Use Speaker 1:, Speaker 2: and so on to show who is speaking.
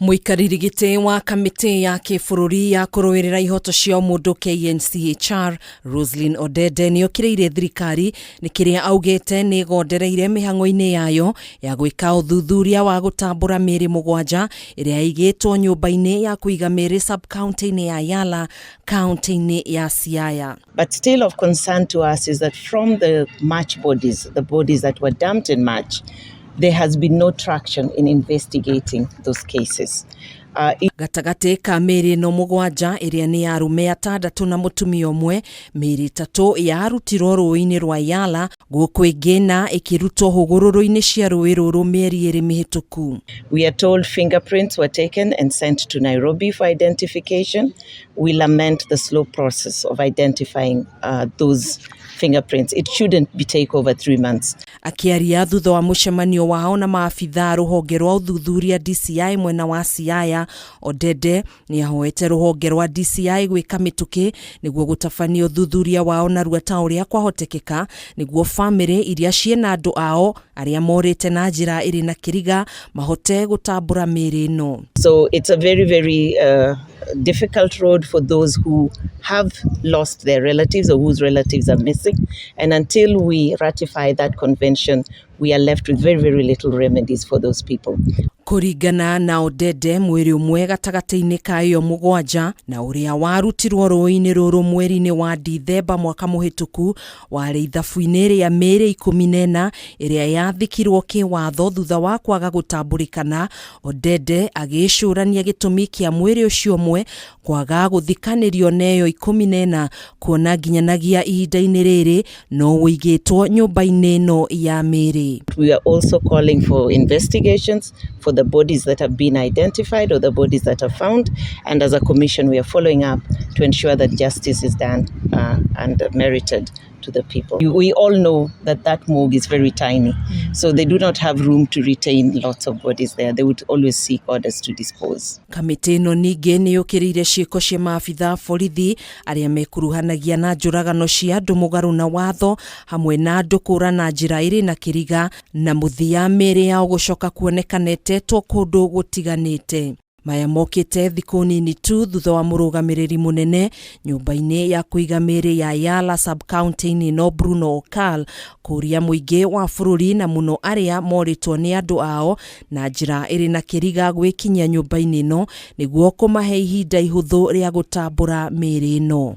Speaker 1: Mũikarĩri gĩtĩ wa kamĩtĩ ya kĩbũrũri ya kũrũĩrĩra ihoto cia mũndũ KNCHR Roslyn Odede nĩokĩrĩire thirikari nĩ kĩrĩa augĩte nĩ ĩgondereire mĩhang'o-inĩ yayo ya gwĩka ũthuthuria wa gũtambũra mĩĩrĩ 7 ĩrĩa ĩigĩtwo nyũmba-inĩ ya kũiga mĩĩrĩ sub-county-inĩ ya Yala, kaunti-inĩ ya Siaya.
Speaker 2: But still of concern to us is that from the March bodies, the bodies that were dumped in March, there has been no traction in investigating those cases.
Speaker 1: Gatagatĩ ka mĩĩrĩ ĩno 7 ĩrĩa nĩ ya arũme 6 na mũtumia ũmwe, mĩĩrĩ 3 yarutirwo rũĩ-inĩ rwa Yala, gũkũ ĩngĩ na ĩkĩrutwo hũgũrũrũ-inĩ cia rũĩ rũrũ mĩeri 2 mĩhĩtũku.
Speaker 2: We are told fingerprints were taken and sent to Nairobi for identification. We lament the slow process of identifying those fingerprints. It shouldn't be take over 3 months.
Speaker 1: Akĩaria thutha wa mũcemanio wao na maabithaa rũhonge rwa ũthuthuria DCI mwena wa Siaya, Odede nĩ ahoete rũhonge rwa DCI gwĩka mĩtũkĩ nĩguo gũtabania ũthuthuria wao narua ta ũrĩa kwahotekeka nĩguo bamĩrĩ iria ciĩna andũ ao arĩa morĩte na njĩra ĩrĩ na kĩriga mahote gũtambũra mĩĩrĩ ĩno.
Speaker 2: So it's a very, very difficult road for those who have lost their relatives or whose relatives are missing. And until we ratify that convention, we are left with very, very little remedies for those people.
Speaker 1: Kũringana na Odede, mwĩrĩ ũmwe gatagatĩ-inĩ ka ĩyo 7 na ũrĩa warutirwo rũĩ-inĩ rũrũ mweri-inĩ wa Dithemba mwaka mũhĩtũku warĩ ithabu-inĩ rĩa mĩĩrĩ 14 ĩrĩa yathikirwo kĩwatho thutha wa kwaga gũtambũrĩkana. Odede agĩcũrania gĩtũmi kĩa mwĩrĩ ũcio ũmwe kwaga gũthikanĩrio na ĩyo 14 kuona nginyanagia ihinda-inĩ rĩrĩ no ũigĩtwo nyũmba-inĩ ĩno ya mĩĩrĩ.
Speaker 2: We are also calling for investigations for the bodies that have been identified or the bodies that are found, and as a commission we are following up to ensure that justice is done and merited to the people. We all know that that morgue is very tiny, so they do not have room to retain lots of bodies there. They would always seek orders to dispose.
Speaker 1: Kamĩtĩ ĩno ningĩ nĩ yũkĩrĩire ciĩko cia maabithaa borithi arĩa mekuruhanagia na njũragano cia andũ mũgarũ na watho hamwe na andũ kũra na njĩra ĩrĩ na kĩriga na mũthia mĩĩrĩ yao gũcoka kuonekana ĩtetwo kũndũ gũtiganĩte. Maya mokĩte thikũ nini tu thutha wa mũrũgamĩrĩri mũnene nyũmba-inĩ ya kũiga mĩĩrĩ ya Yala sub-county-inĩ no Bruno Okal kũria mũingĩ wa bũrũri na mũno arĩa morĩtwo nĩ andũ ao na njĩra ĩrĩ na kĩriga gwĩkinyia nyũmba-inĩ ĩno nĩguo kũmahe ihinda ihũthũ rĩa gũtambũra mĩĩrĩ ĩno.